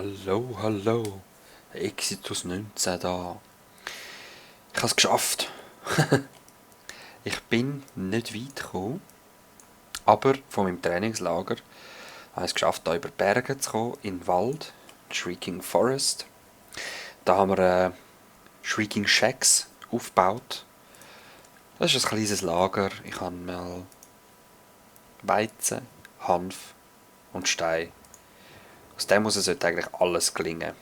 Hallo, hallo. Exitus 19 da. Ich habe es geschafft. Ich bin nicht weit gekommen, aber von meinem Trainingslager habe ich es geschafft, hier über die Berge zu kommen, in den Wald, Shrieking Forest. Da haben wir Shrieking Shacks aufgebaut. Das ist ein kleines Lager. Ich habe mal Weizen, Hanf und Stein. Aus dem muss es eigentlich alles gelingen.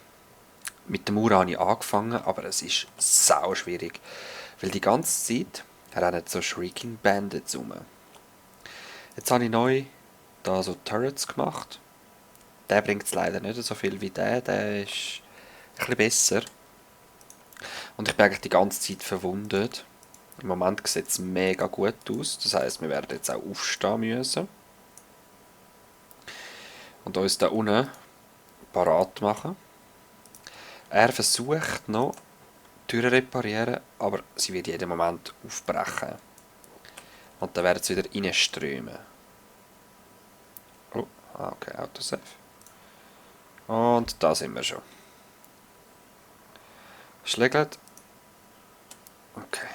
Mit dem Mauern habe ich angefangen, aber es ist sau schwierig. Weil die ganze Zeit rennen so Shrieking Bandits rum. Jetzt habe ich neu da so Turrets gemacht. Der bringt es leider nicht so viel wie der ist ein bisschen besser. Und ich bin eigentlich die ganze Zeit verwundet. Im Moment sieht es mega gut aus, das heisst, wir werden jetzt auch aufstehen müssen. Und uns da unten parat machen. Er versucht noch, die Tür reparieren, aber sie wird jeden Moment aufbrechen. Und dann werden sie wieder reinströmen. Oh, okay, Autosave. Und da sind wir schon. Schlägt. Okay.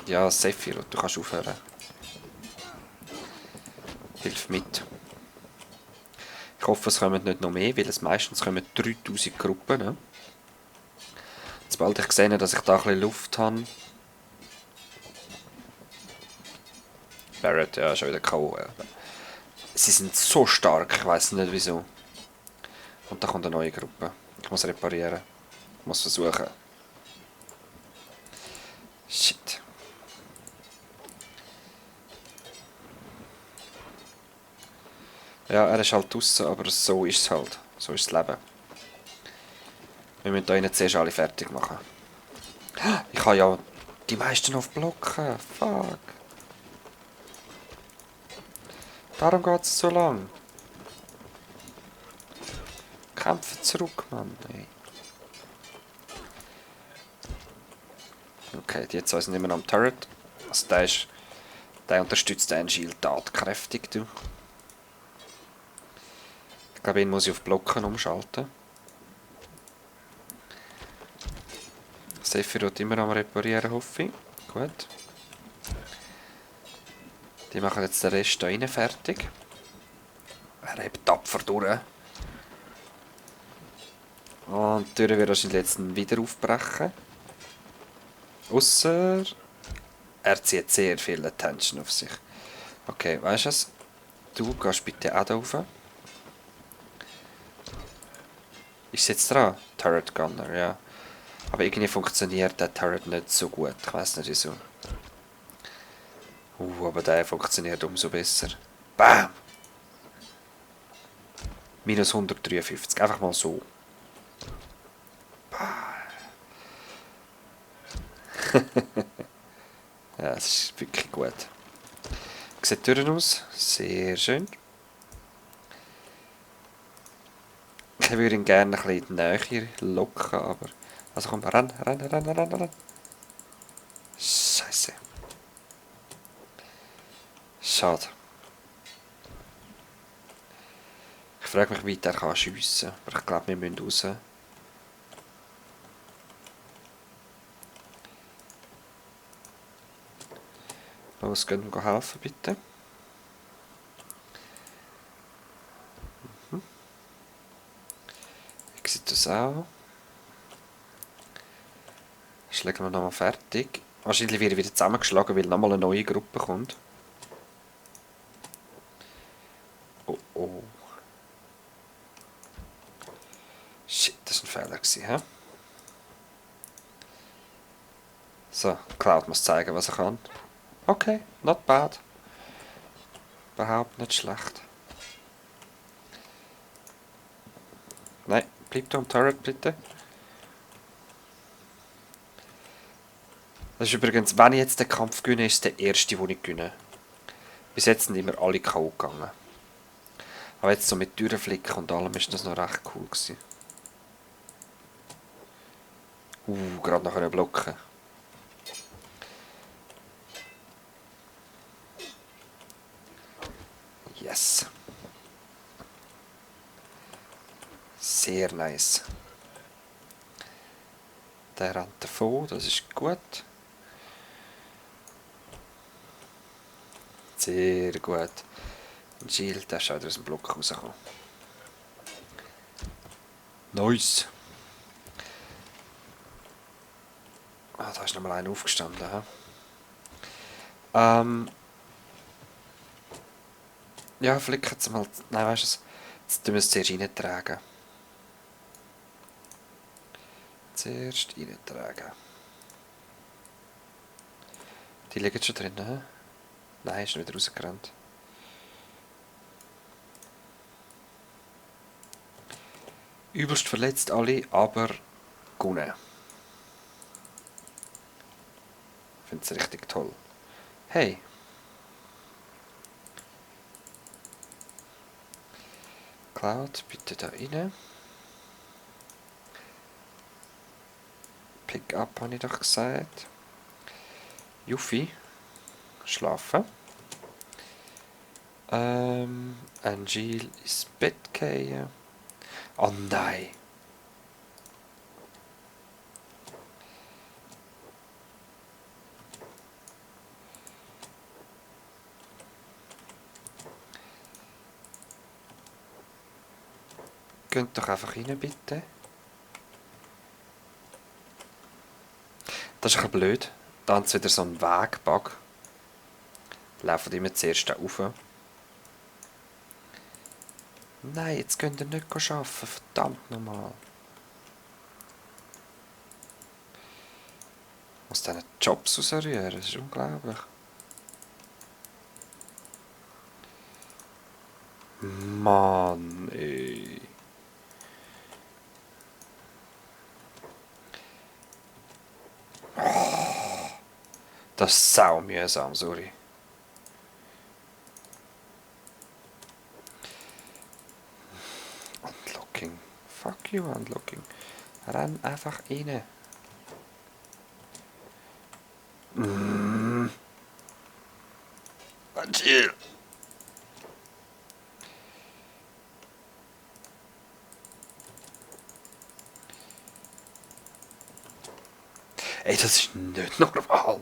Ja, Sephiroth, du kannst aufhören. Hilf mit. Ich hoffe, es kommen nicht noch mehr, weil es meistens kommen 3000 Gruppen. Ne? Sobald ich sehe, dass ich da ein bisschen Luft habe. Barrett, ja, schon wieder K.O. Sie sind so stark, ich weiß nicht wieso. Und da kommt eine neue Gruppe. Ich muss reparieren. Ich muss versuchen. Shit. Ja, er ist halt draussen, aber so ist es halt. So ist das Leben. Wir müssen da innen zuerst alle fertig machen. Ich kann ja die meisten auf blocken. Fuck. Darum geht es so lang. Kämpfen zurück, Mann. Ey. Okay, die zwei sind immer noch am Turret. Also der unterstützt den Shield tatkräftig, du. Ich glaube, ihn muss ich auf Blocken umschalten. Sephiroth immer am Reparieren, hoffe ich. Gut. Die machen jetzt den Rest da rein fertig. Er hebt tapfer durch. Und die Tür wird wahrscheinlich jetzt wieder aufbrechen. Ausser er zieht sehr viel Attention auf sich. Okay, weißt du was? Du gehst bitte auch da rauf. Ist es jetzt dran? Turret Gunner, ja. Aber irgendwie funktioniert der Turret nicht so gut. Ich weiß nicht wieso. Aber der funktioniert umso besser. Bam! Minus 153. Einfach mal so. Ja, es ist wirklich gut. Sieht die Türen aus. Sehr schön. Ich würde ihn gerne ein bisschen in die Nähe locken, aber... Also komm, renn. Scheiße. Schade. Ich frage mich, wie weit er schiessen kann. Aber ich glaube, wir müssen raus. Los, gehen wir helfen, bitte. Wie sieht das aus? Schlagen wir nochmal fertig. Wahrscheinlich wird er wieder zusammengeschlagen, weil nochmal eine neue Gruppe kommt. Oh oh. Shit, das war ein Fehler, hä? So, Cloud muss zeigen, was er kann. Okay, not bad. Überhaupt nicht schlecht. Nein, bleib da am Turret, bitte. Das ist übrigens, wenn ich jetzt den Kampf gewinne, ist es der erste, den ich gewinne. Bis jetzt sind immer alle K.O. gegangen. Aber jetzt so mit Türenflicken und allem ist das noch recht cool gewesen. Gerade nach einer Blocke. Yes. Sehr nice. Der rennt davon, das ist gut. Sehr gut. Jill, der ist auch aus dem Block rausgekommen. Nice. Ah, da ist nochmal einer aufgestanden. He? Ja, vielleicht jetzt mal... Nein, weißt du, jetzt tun wir es zuerst reintragen. Zuerst reintragen. Die liegen schon drin, hä? Nein, ist nicht wieder rausgerannt. Übelst verletzt alle, aber gewonnen. Ich finde es richtig toll. Hey. Cloud, bitte da rein. Pick up, habe ich doch gesagt. Yuffie. Schlafen. Angel ins Bett gehen. Oh nein. Geht doch einfach rein, bitte. Das ist ein bisschen blöd. Da haben sie wieder so einen Wegbug. Laufen immer zuerst da rauf. Nein, jetzt könnt ihr nicht arbeiten. Verdammt nochmal. Aus diesen Jobs rausrühren, das ist unglaublich. Mann, ey. Das ist sau mühsam, sorry. Unlocking. Fuck you, Unlocking. Renn einfach rein. Chill. Ey, das ist nicht normal.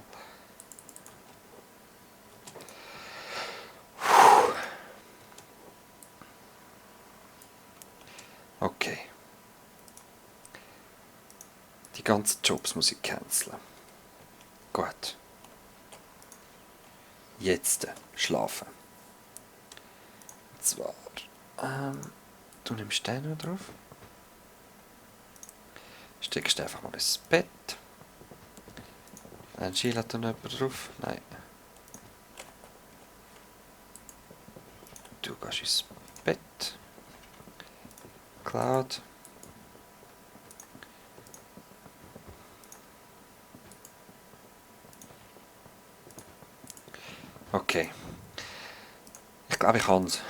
Okay. Die ganzen Jobs muss ich canceln. Gut. Jetzt schlafen. Und zwar, du nimmst den noch drauf. Steckst einfach mal ins Bett. Jill hat da noch jemand drauf? Nein. Du gehst ins Bett. Cloud. Okay. Ich glaube, ich kann es.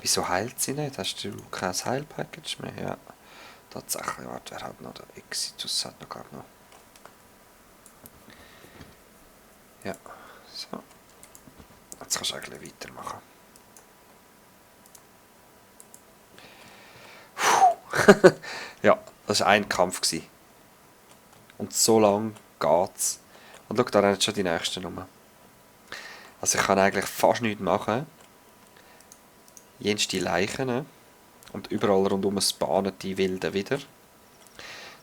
Wieso heilt sie nicht? Hast du kein Heilpackage mehr? Ja. Tatsächlich, warte, wer hat noch? Der Exitus hat noch, glaube ich, noch. Ja, so. Jetzt kannst du eigentlich weitermachen. Ja, das war ein Kampf. Und so lang geht's. Und schau, da rennen schon die nächsten Nummer. Also ich kann eigentlich fast nichts machen. Jens die Leichen. Und überall rundum spawnen die Wilden wieder.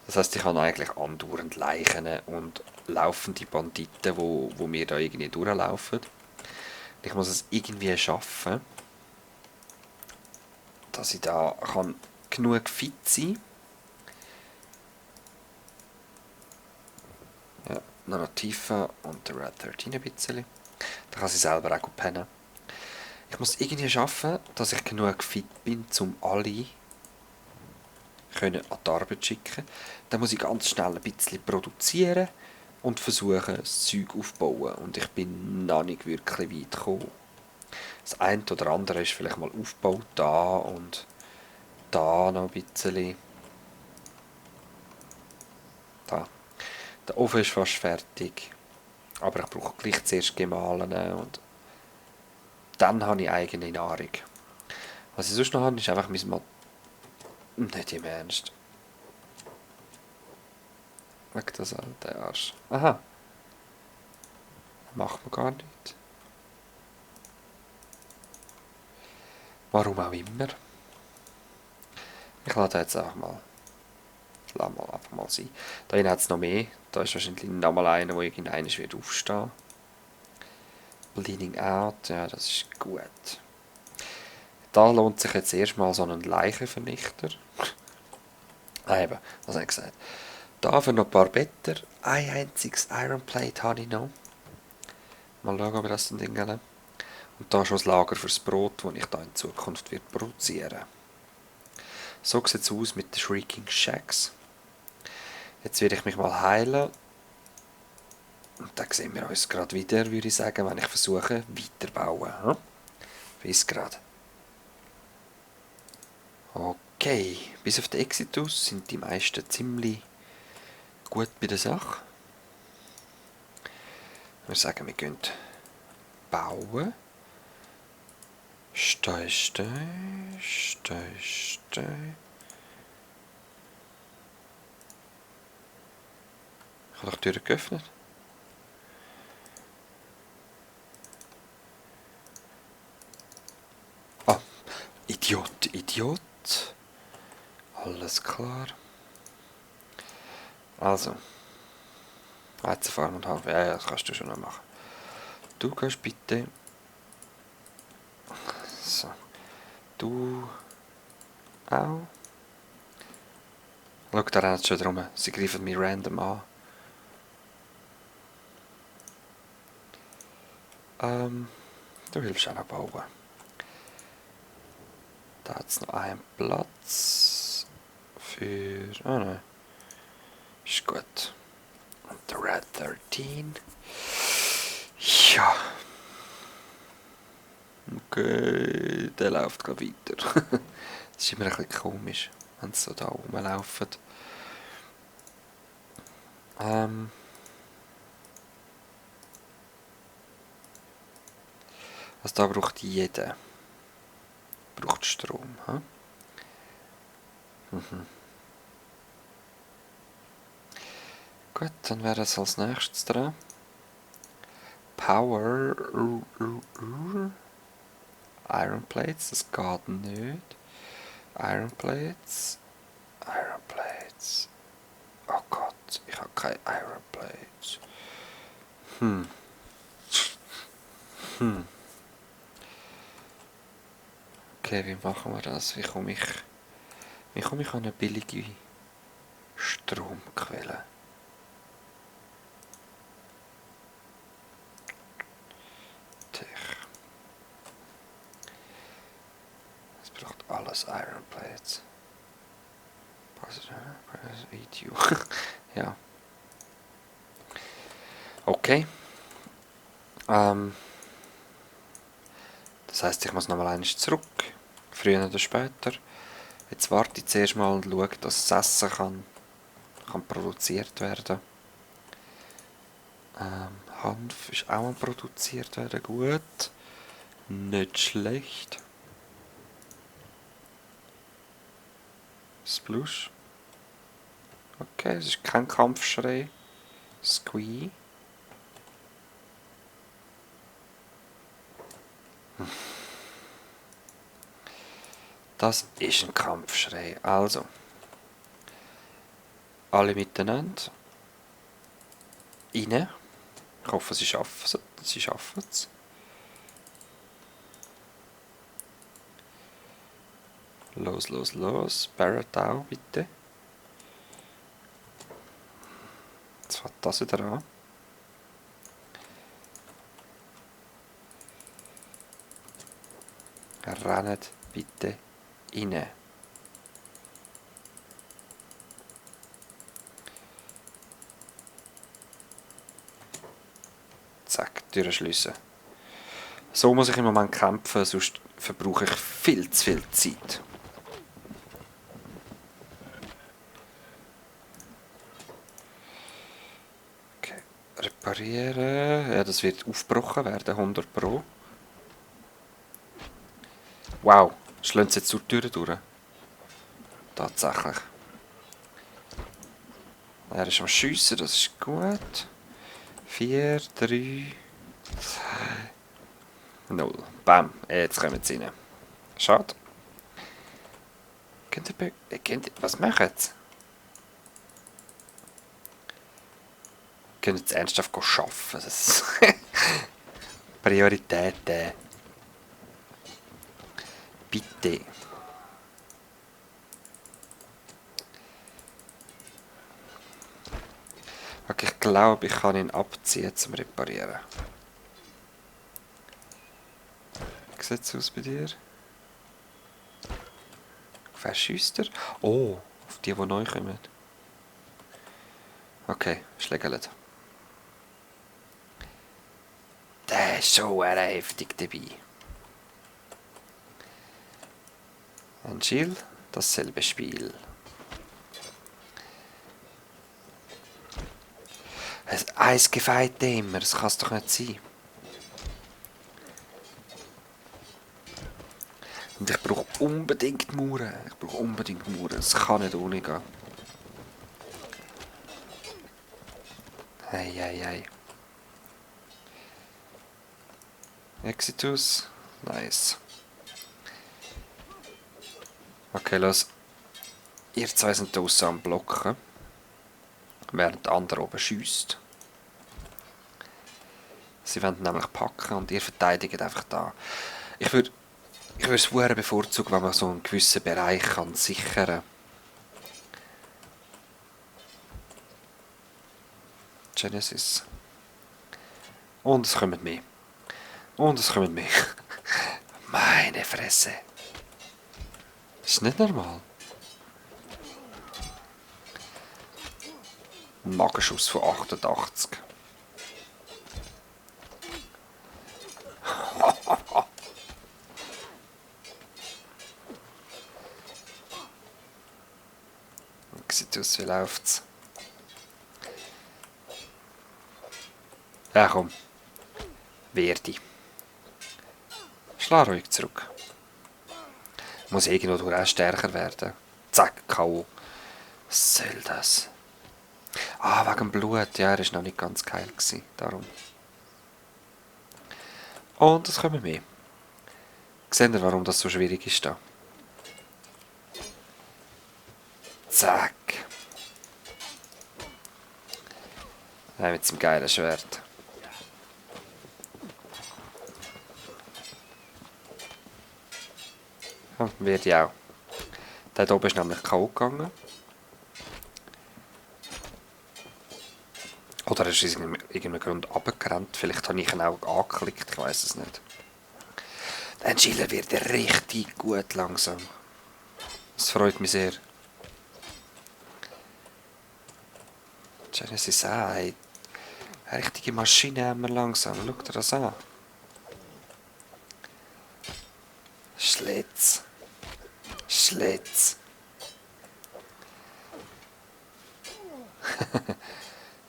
Das heisst, ich habe eigentlich andauernd Leichen und laufende Banditen, wo mir da irgendwie durchlaufen. Ich muss es irgendwie schaffen, dass ich da kann genug fit sein kann. Ja, noch Tifa und der Red 13 ein bisschen. Da kann sie selber auch gut pennen. Ich muss irgendwie schaffen, dass ich genug fit bin, um alle an die Arbeit zu schicken. Dann muss ich ganz schnell ein bisschen produzieren und versuchen, das Zeug aufzubauen. Und ich bin noch nicht wirklich weit gekommen. Das eine oder andere ist vielleicht mal aufgebaut, da und da noch ein bisschen. Da. Der Ofen ist fast fertig. Aber ich brauche gleich zuerst gemahlene und dann habe ich eigene Nahrung. Was ich sonst noch habe, ist einfach mein Nicht im Ernst. Weg das alte Arsch. Aha. Macht man gar nicht. Warum auch immer. Ich lade jetzt einfach mal. Lass mal einfach mal sein. Da hinten hat es noch mehr. Da ist wahrscheinlich noch mal einer, der irgendeiner wird aufstehen. Bleeding out, ja, das ist gut. Da lohnt sich jetzt erstmal so ein Leichenvernichter. Eben, was habe ich gesagt? Da für noch ein paar Better. Ein einziges Ironplate habe ich noch. Mal schauen, ob wir das Ding haben. Und da schon das Lager fürs Brot, das ich da in Zukunft wird produzieren. So sieht es aus mit den Shrieking Shacks. Jetzt werde ich mich mal heilen. Und dann sehen wir uns gerade wieder, würde ich sagen, wenn ich versuche, weiterbauen. Hm? Bis gerade. Okay, bis auf den Exitus sind die meisten ziemlich gut bei der Sache. Wir sagen, wir gehen bauen. Steh. Ich habe doch die Tür geöffnet. Ah, Idiot. Alles klar. Also. Weizenfarm und halb. Ja, das kannst du schon noch machen. Du gehst bitte. So. Du auch. Schau, da rennt schon drum. Sie greifen mich random an. Du hilfst auch noch bauen. Da hat es noch einen Platz für... Ah nein. Ist gut. Und der Red 13. Ja. Okay, der läuft gerade weiter. Das ist immer ein bisschen komisch, wenn sie so da rumlaufen. Also da braucht jeder. Braucht Strom. Hm? Mhm. Gut, dann wäre es als nächstes dran. Power Iron Plates, das geht nicht. Iron Plates. Oh Gott, ich habe keine Iron Plates. Okay, wie machen wir das? Wie komme ich an eine billige Stromquelle? Es braucht alles Iron Plates. ETU. Ja. Okay. Das heisst, ich muss nochmal einmal zurück. Früher oder später. Jetzt warte ich zuerst mal und schaue, dass das Essen kann produziert werden. Hanf ist auch am produziert werden. Gut. Nicht schlecht. Splush. Okay, es ist kein Kampfschrei. Squee. Das ist ein Kampfschrei. Also. Alle miteinander. Rein. Ich hoffe, sie schaffen es. Los. Barrett auch, bitte. Jetzt fängt das wieder an. Rennt bitte rein. Zack, Türen schliessen. So muss ich im Moment kämpfen, sonst verbrauche ich viel zu viel Zeit. Okay, reparieren. Ja, das wird aufgebrochen werden, 100 Pro. Wow, Schlagen sie jetzt durch die Tür durch? Tatsächlich. Er ist am Schiessen, das ist gut. 4, 3, 2, 0. Bam, jetzt kommen sie rein. Schade. Was machen sie? Können sie ernsthaft arbeiten? Das ist Prioritäten. Bitte. Okay, ich glaube, ich kann ihn abziehen zum Reparieren. Wie sieht es aus bei dir? Wer schiesst er? Oh, auf die neu kommen. Okay, schlägelt. Der ist so heftig dabei. Ein Jill, dasselbe Spiel. Eins gefällt immer, das kann es doch nicht sein. Und ich brauche unbedingt Mauern. Es kann nicht ohne gehen. Hey. Exitus. Nice. Okay, los. Ihr zwei sind draussen am Blocken. Während der andere oben schiesst. Sie wollen nämlich packen und ihr verteidigt einfach da. Ich würde es sehr bevorzugen, wenn man so einen gewissen Bereich kann sichern kann. Genesis. Und es kommen mehr. Meine Fresse. Ist nicht normal. Ein Magenschuss von 88. Sieht aus, wie läuft's? Ja, komm. Verdi. Schlag ruhig zurück. Muss irgendwo auch stärker werden. Zack, K.O. Was soll das? Ah, wegen dem Blut. Ja, er war noch nicht ganz geil. Darum. Und es kommen mehr. Seht ihr, warum das so schwierig ist da? Zack. Ja, mit seinem geilen Schwert. Ja, wird ja auch. Der oben ist nämlich K.O. gegangen. Oder er ist aus irgendeinem Grund runtergerannt. Vielleicht habe ich ihn auch angeklickt, ich weiß es nicht. Der Schiller wird richtig gut langsam. Das freut mich sehr. Genesis auch, eine richtige Maschine haben wir langsam. Schaut dir das an. Schlitz.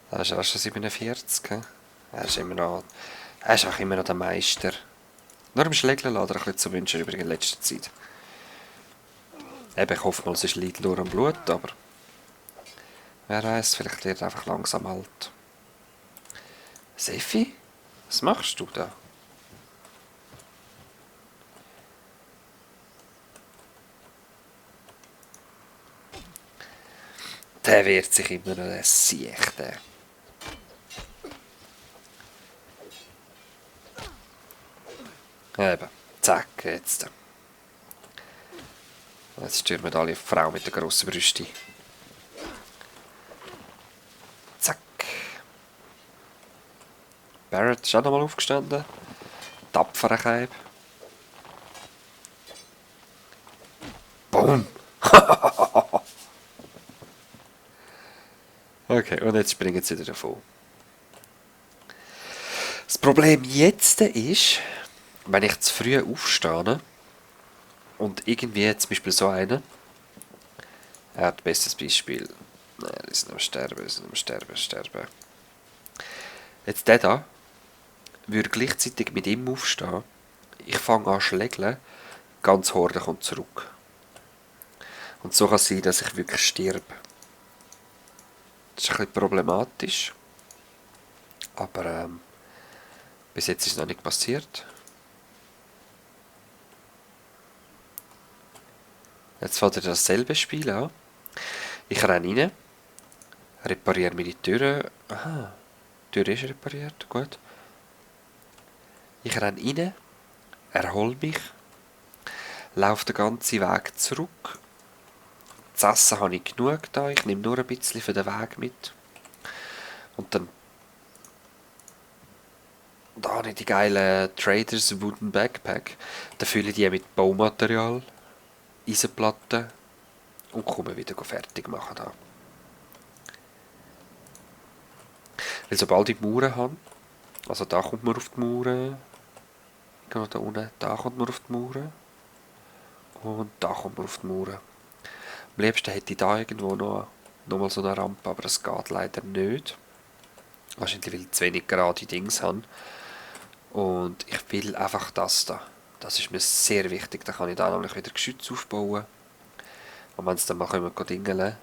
Das ist auch schon 47. He? Er ist auch immer noch der Meister. Nur im Schlägeln lässt er ein bisschen zu wünschen über die letzte Zeit. Eben, ich hoffe mal, es ist Leid nur am Blut, aber wer weiß, vielleicht wird er einfach langsam alt. Sefi, was machst du da? Der wehrt sich immer noch, der Siech, der. Eben, zack, jetzt. Jetzt stürmen alle auf die Frau mit der grossen Brüste. Zack. Barrett ist auch nochmal aufgestanden. Tapferer Keib. Boom. Okay, und jetzt springen sie wieder davon. Das Problem jetzt ist, wenn ich zu früh aufstehe und irgendwie zum Beispiel so einen, er hat bestes Beispiel, er ist am Sterben. Jetzt der da, würde gleichzeitig mit ihm aufstehen, ich fange an zu schlägeln, Ganz Horde kommt zurück. Und so kann es sein, dass ich wirklich sterbe. Das ist ein bisschen problematisch. Aber bis jetzt ist es noch nicht passiert. Jetzt fängt er dasselbe Spiel an. Ich renne rein, repariere meine Türe. Aha, die Tür ist repariert, gut. Ich renne rein, erhole mich, laufe den ganzen Weg zurück. Zu essen habe ich genug da, ich nehme nur ein bisschen für den Weg mit. Und dann da habe ich die geilen Traders Wooden Backpack. Da fülle ich die mit Baumaterial, Eisenplatten und komme wieder fertig machen da. Weil sobald ich die Mauern habe, also da kommt man auf die Mauern, genau da unten, da kommt man auf die Mauern und da kommt man auf die Mauern. Am liebsten hätte ich da irgendwo noch mal so eine Rampe, aber das geht leider nicht. Wahrscheinlich, weil ich zu wenig gerade Dings habe. Und ich will einfach das da. Das ist mir sehr wichtig. Da kann ich da nämlich wieder Geschütze aufbauen. Und wenn es dann mal dingeln.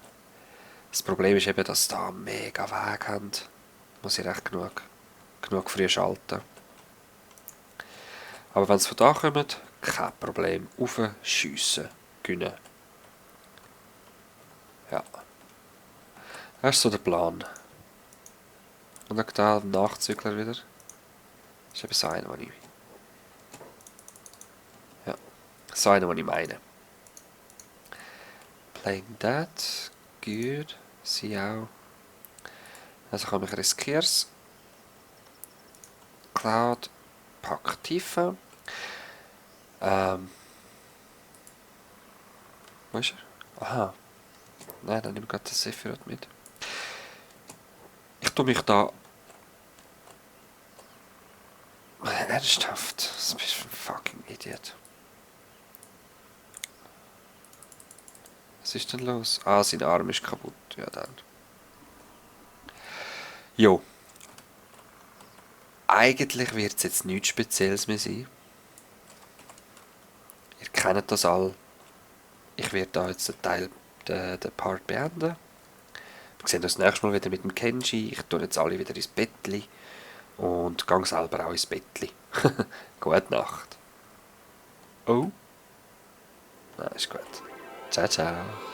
Das Problem ist eben, dass sie da einen mega Weg haben. Muss ich recht genug früh schalten. Aber wenn sie von da kommen, kein Problem. Raufschiessen, gewinnen. Ja. Das ist so der Plan. Und dann da der Nachzügler wieder. Das ist eben so einer, den ich... Ja, so einer, den ich meine. Playing that. Gut. Sie auch. Also kann ich riskier's. Cloud. Pack Tiefe. Wo ist er? Aha. Nein, dann nehme ich gerade den Sephiroth mit. Ich tue mich da... Ernsthaft? Das bist du ein fucking Idiot. Was ist denn los? Ah, sein Arm ist kaputt. Ja, dann. Jo. Eigentlich wird es jetzt nichts Spezielles mehr sein. Ihr kennt das alle. Ich werde da jetzt den Part beenden. Wir sehen uns das nächste Mal wieder mit dem Kenji. Ich tue jetzt alle wieder ins Bettli. Und gehe selber auch ins Bettli. Gute Nacht. Oh. Nein, ist gut. Ciao, ciao.